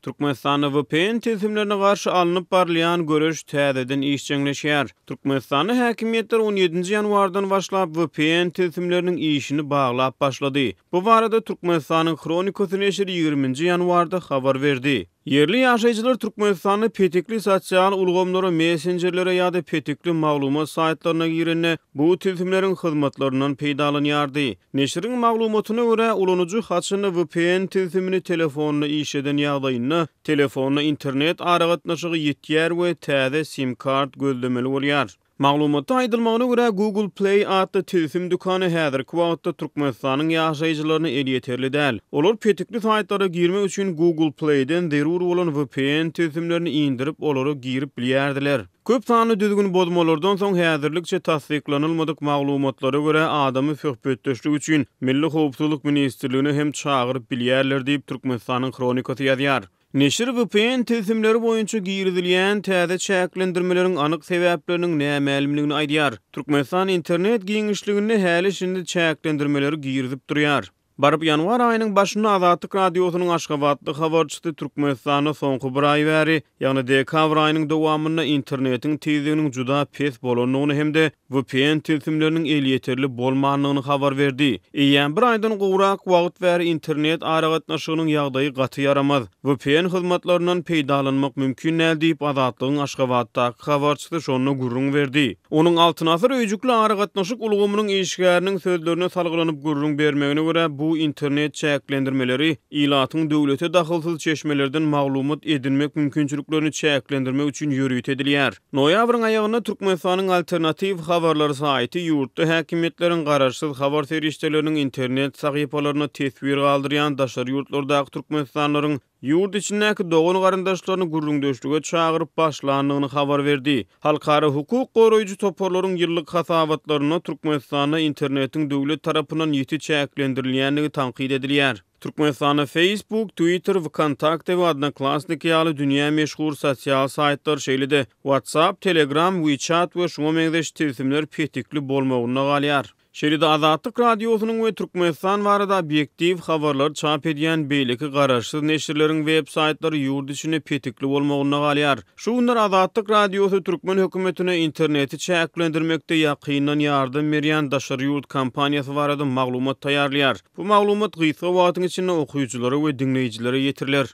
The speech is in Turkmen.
Türkmenistanda vpn tilsimlerine garşy alnyp barylýan göreş täzeden işjeňleşýär. Türkmenistanda häkimiýetler on ýedinji ýanwardan başlap vpn tilsimleriniň işini baglap başlady. Bu barada Türkmenistanyň Hronikasy neşiri ýigriminji ýanwarda habar berdi. Ýerli ýaşaýjylar Türkmenistanda petikli sosial ulgamlara, messenjerlere ýa-da petikli maglumat saýtlaryna girende, bu tilsimleriň hyzmatlaryndan peýdalanýardy. Neşiriň maglumatyna görä, ulanyjy haçanda vpn tilsimini telefonda işleden ýagdaýynda, telefonda internet aragatnaşygy ýitýär we täze sim-kart gözlemeli bolýar. Maglumatda aýdylmagyna görä, Google Play atly tilsim dükany häzirki wagtda Türkmenistanyň ýaşaýjylaryna elýeterli däl. Olar petikli saýtlara girmek üçin Google Play-den zerur bolan vpn tilsimlerini indirip, olara girip bilýärdiler. Köp sanly düzgün bozmalardan soň, häzirlikçe tassyklanylmadyk maglumatlara görä, adamy söhbetdeşlik üçin Milli howpsuzlyk ministrligine hem çagyryp bilýärler diýip, Türkmenistanyň Hronikasy ýazýar. Neşir vpn tilsimleri boýunça girizilýän täze çäklendirmeleriň anyk sebäpleriniň nämälimligini aýdýar. Türkmenistan internet giňişliginde häli-şindi çäklendirmeleri girizip durýar. Baryp ýanwar aýynyň başynda Azatlyk Radiosynyň aşgabatly habarçysy Türkmenistanda soňky bir aý bäri, ýagny dekabr aýynyň dowamynda internetiň tizliginiň juda pes bolandygyny hem-de vpn tilsimleriniň elýeterli bolmandygyny habar berdi. Eýýäm bir aýdan gowrak wagt bäri internet aragatnaşygynyň ýagdaýy gaty ýaramaz. Vpn hyzmatlaryndan peýdalanmak mümkin däl diýip, Azatlygyň Aşgabatdaky habarçysy şonda gürrüň berdi. Onuň Altyn asyr öýjükli aragatnaşyk ulgamynyň işgäriniň sözlerine salgylanyp gürrüň bermegine görä, bu internet çäklendirmeleri ilatyň döwlete dahylsyz çeşmelerden maglumat edinmek mümkinçiliklerini çäklendirmek üçin ýörite edilýär. Noýabryň aýagynda Türkmenistanyň Alternatiw habarlar saýty ýurtda häkimiýetleriň garaşsyz habar serişdeleriniň internet sahypalarynda teswir galdyrýan daşary ýurtlardaky türkmenistanlylaryň ýurt içindäki dogan-garyndaşlaryny gürrüňdeşlige çagyryp başlandygyny habar berdi. Halkara hukuk goraýjy toparlaryň ýyllyk hasabatlarynda Türkmenistanda internetiň döwlet tarapyndan ýiti çäklendirilýändigi tankyt edilýär. Türkmenistanda Facebook, Twitter, Wkontakte we Odnoklassniki ýaly dünýä meşhur sosial saýtlar, şeýle-de WhatsApp, Telegram, WeChat we şuňa meňzeş tilsimler petikli bolmagynda galýar. Şeýle-de Azatlyk Radiosynyň we Türkmenistan barada obýektiw habarlary çap edýän beýleki garaşsyz neşirleriň web saýtlary ýurt içinde petikli bolmagynda galýar. Şu günler Azatlyk Radiosy türkmen hökümetine interneti çäklendirmekde ýakyndan ýardam berýän daşary ýurt kompaniýasy barada maglumat taýýarlaýar. Bu maglumat gysga wagtyň içinde okyjylara we diňleýjilere ýetiriler.